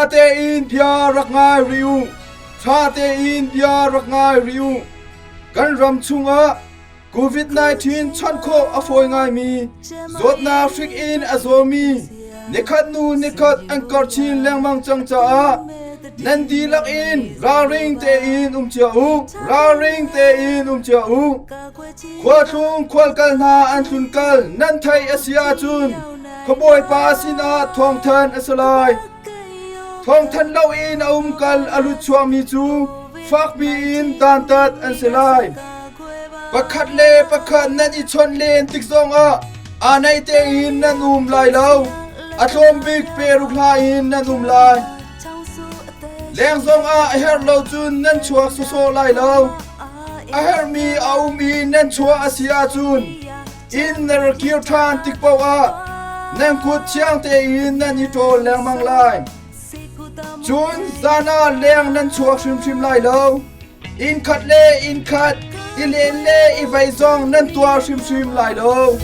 Ṭha tein bia rak ngai rih u. Ṭha tein bia rak ngai rih u. Kan ram chungah COVID-19 chawnh khawh a fawi ngaimi zawtnak hrik in a zawmi nikhat hnu nikhat an karh chin lengmang cang caah nan dihlak in ralring tein um cio u. Ralring tein um cio u. Khualtlung khualkal hna an tlunkal nan theih a si ahcun khuabawipa sinah thawngthanh a si lai. Thawngthanh loin a umkal a lut chuakmi cu fakpi in dantat an si lai. Pakhat le pakhat nan i chawnh len tik zongah aa naih tein nan um lai lo. A tlawm bik pe ruk hla in nan um lai. Leng zongah a herh lo cun nan chuak sawsawh lai lo. A herhmi a um i nan chuah a si ahcun inn na ra kir ṭhan tik paoh ah nan kut thiang tein nan i ṭawl lengmang lai. Cun zan ah leng nan chuak hrimhrim lai lo. Inn khat le inn khat, i len le i vei zong nan tuah hrimhrim lai lo.